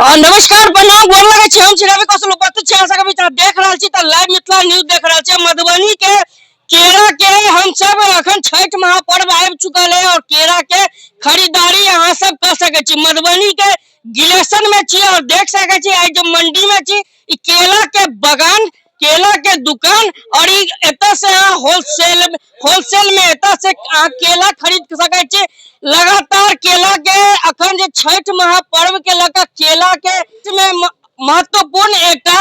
नमस्कार, प्रणाम, गोर लगै छी। हम छी रवि कौशल, उपस्थित छी अहाँ सबके बीच। अहाँ देख रहल छी तऽ लाइव मिथिला न्यूज देख रहल छी। मधुबनी के केरा के हम सब अखन छठि महापर्व आबि चुकल है और केरा के खरीदारी अहाँ सब कऽ सकै छी। मधुबनी के गिलेशन में छी और देख सकै छी आइ जो मंडी में छी, ई केला के बगान, केला के दुकान और ई एतऽ से अहाँ होलसेल होलसेल में एतऽ से अहाँ केला खरीद सकै छी। लगातार केला के अखन जे छठि महापर्व के लऽ कऽ केला के में महत्वपूर्ण एकटा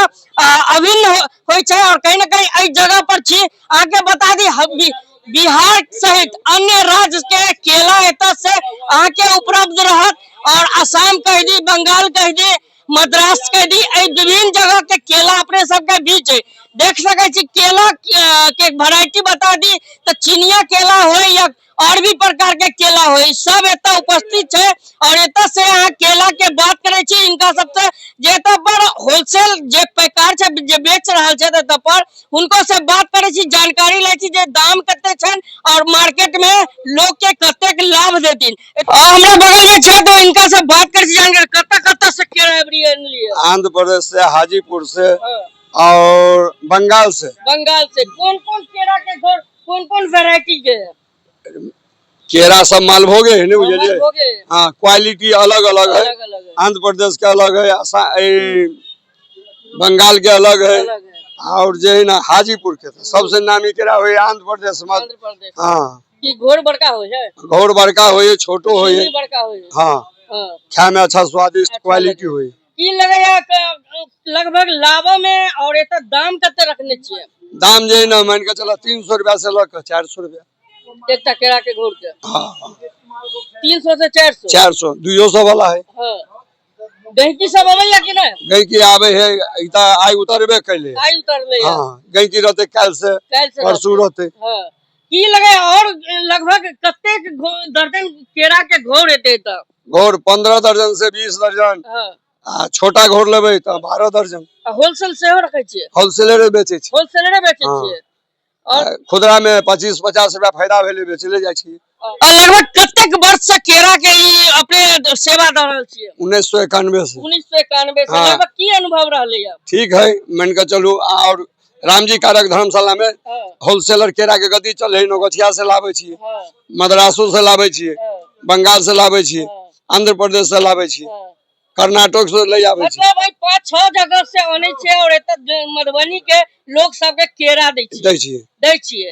अभिन्न होइ छै और कहीं ना कहीं एहि जगह पर छी। अहाँके बता दी, बिहार सहित अन्य राज्य के केला एतऽ से अहाँके उपलब्ध रहत और असम कहि दी, बंगाल कहि दी, मद्रास कहि दी, एहि विभिन्न जगह के केला अपने सबके बीच है। देख सकै छी केला के वेराइटी बता दी तऽ चिनिया केला होय या और भी प्रकार के केला होय, सब एतऽ उपस्थित छै और एतऽ से अहाँ केला के बात करै छी इनका सबसे जे एतऽ पर होलसेल जे पैकार छै, जे बेच रहल छै एतऽ पर, हुनको से बात करै छी, जानकारी लै छी जे दाम कते छनि और मार्केट में लोग के कतेक लाभ देथिन। हमरा बगल में छै तो इनका से बात करै छी, जानकारी कतऽ कतऽ से केरा अबरी अनलियै? आंध्र प्रदेश से, हाजीपुर से और बंगाल से। बंगाल से कौन कौन केरा के घर, कौन कौन वेराइटी के? केरा सब मालभोगे है ने, बुझलिए? मालभोगे। हाँ, क्वालिटी अलग अलग है। अलग अलग है। आंध्र प्रदेश के अलग है, बंगाल के अलग है। अलग है। और जे है ना हाजीपुर के तो सबसे नामी केरा हुए आंध्र प्रदेश में। आंध्र प्रदेश। हाँ। की घोर बड़का हो है? घोर बड़का होए, छोटो होए। चीनी बड़का होए। हाँ। हाँ। खाए में अच्छा स्वादिष्ट अच्छा क्वालिटी लगे। होए। की लगैया लगभग लाभो में और एतऽ दाम कते रखने छियै? दाम जे है ना मान के चला 300 रुपया से लऽ के 400 रुपया। एकटा केरा के घोर के? हाँ। 300 से 400? 400, 200 वाला है। हाँ, गहिकी सब अबैया कि नहि? गैकी आबे है, ई तऽ आइ उतरबे कैले। आइ उतरले? हाँ, गैकी रहते काल्हि से। काल्हि से। परसू रहते। हाँ, की लगे और लगभग कतेक दर्जन केरा के घोर हेतै तऽ? घोर 15 दर्जन से 20 दर्जन। आ छोटा घोर लेबै तऽ 12 दर्जन। आ होलसेल सेहो रखै छियै? होलसेलरे बेचै छी। होलसेलरे बेचै हाँ। छियै और आ खुदरा में 25-50 रुपया फायदा भेलै, बेचले जाइ छी। आ लगभग कतेक वर्ष से केरा के ई अपने सेवा दऽ रहल छियै? 1991 से। 1991 से? हाँ। लगभग की अनुभव रहलै? ठीक है, मान के चलू और रामजी कारक धर्मशाला में होलसेलर केरा के गति चले है। नौगछिया से लाबै छियै, मद्रासो से लाबै छियै, बंगाल से लाबै छियै, आंध्र प्रदेश से लाबै छियै, कर्नाटक से ले आबै छियै। मतलब भाई 5-6 जगह से अनै छियै और एतऽ मधुबनी के लोक सबके केरा दै छियै? दै छियै। दै छियै।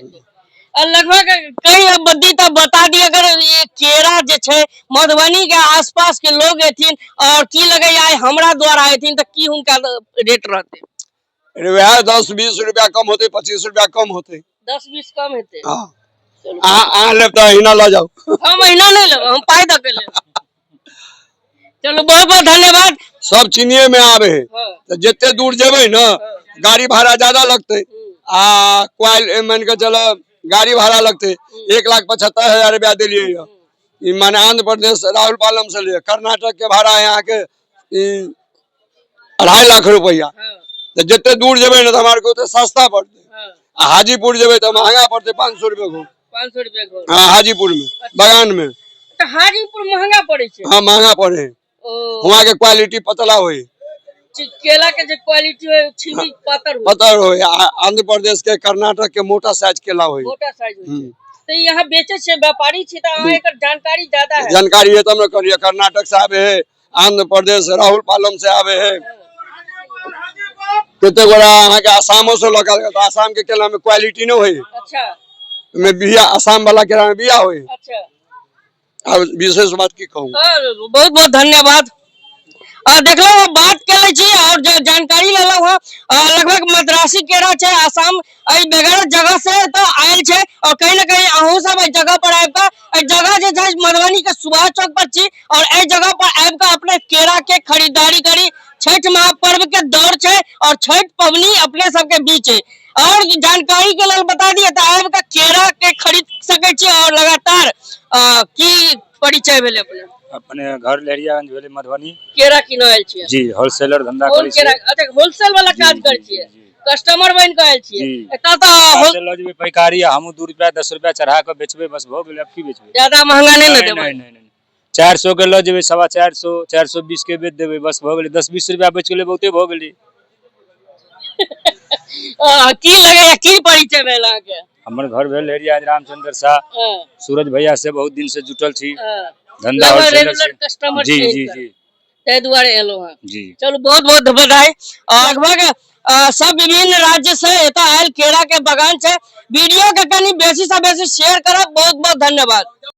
आ लगभग कई बद्दी तऽ बता दी, अगर ये केरा जे छै मधुबनी के आसपास के लोग एथिन और की लगैया आइ हमरा द्वारा एथिन तऽ की हुनका रेट रहतै? अरे वएह 10-20 रुपया कम होतै, 25 रुपया कम होतै। 10-20 कम हेतै? हाँ। चलू। अहाँ लेब तऽ अहिना लऽ जाउ। हम अहिना नहि लेब, हम पाइ दऽ के लेब। चलू, बहुत बहुत धन्यवाद। सब चीनिये में आबे है। तऽ जते दूर जेबै ने, गाड़ी भाड़ा ज्यादा लगतै आ क्वाल मान के चल गाड़ी भाड़ा लगतै। 1,75,000 रुपया देलियै यऽ। ई माने आंध्र प्रदेश राहुल पालम से लिए, कर्नाटक के भाड़ा है अहाँके ई 2.5 लाख रुपया। तऽ जते दूर जेबै ने तऽ हमरा आरके ओते सस्ता पड़तै। आ हाजीपुर जेबै तऽ महंगा पड़तै, 500 रुपये घूम। 500 रुपये घूम? हाँ, हाजीपुर में बगान में। तऽ हाजीपुर महंगा पड़ै छै? हाँ, महंगा पड़े है। ओ वहाँ के क्वालिटी पतला होई। केला के जे क्वालिटी होय, छिमी पातर होय। पतल होई। आंध्र प्रदेश के, कर्नाटक के मोटा साइज केला होई। मोटा साइज होइ छै। तऽ यहाँ बेचै छियै, व्यापारी छी तऽ अहाँ एकर जानकारी ज्यादा है। जानकारी है तब ने करिए। कर्नाटक से आवे है, आंध्र प्रदेश राहुल पालम से आवे है, कते गोरा अहाँके आसामो से लऽ के, तऽ आसाम के केला में क्वालिटी नहि होई। ओहिमे बिया, आसाम वाला केला में बिया होई। आब विशेष बात की कहूँ। बहुत बहुत धन्यवाद। देखलहुँ, बात केले छी और जानकारी लेलहुँ हँ। लगभग मद्रासी केरा छै, आसाम एहि बगैर जगह से तऽ आयल छै और कहीं ना कहीं अहूँ सब एहि जगह पर आबि कऽ, एहि जगह जे छै मधुबनी के सुभाष चौक पर छी और एहि जगह पर आबि कऽ अपने केरा के खरीदारी करी। छठि महापर्व के दौर छै और छठि पबनी अपने सबके बीच है और जानकारी के लेल बता दिए तऽ आबि कऽ केरा के खरीद सकै छी और लगातार की परिचय भेलै अपने? अपने घर लहरियागंज भेलै, मधुबनी। केरा किनऽ आयल छियै? जी, होलसेलर धंधा कोन करै केरा? छियै। अच्छा, होलसेल वाला काज करै छियै? जी। कस्टमर बनि कऽ आयल छियै? जी। एतऽ तऽ से लऽ जेबै पैकारी आ हमहूँ 2 रुपया 10 रुपया चढ़ा कऽ बेचबै, बस भऽ गेलै। आब की बेचबै? ज्यादा महंगा नहि ने देबै? नहि, नहि, नहि। 400 के लऽ जेबै, 425, 420 के बेच देबै, बस भऽ गेलै। 10-20 रुपया बचि गेलै, बहुते भऽ गेलै। की लगैया, की परिचय भेल अहाँके? हमर घर भेल लहेरियागंज, रामचंद्र शाह। सूरज भैया से बहुत दिन से जुटल छी। धंधा लगभग होलसेलर रेगुलर से। कस्टमर जी। छी जी। हिनकर। जी। ताहि दुआरे एलहुँ हँ। जी। चलू, बहुत बहुत बधाई। लगभग सब विभिन्न राज्य से एतऽ आयल केरा के बगान छै। वीडियो के कनि बेसी से बेसी शेयर करब। बहुत बहुत धन्यवाद।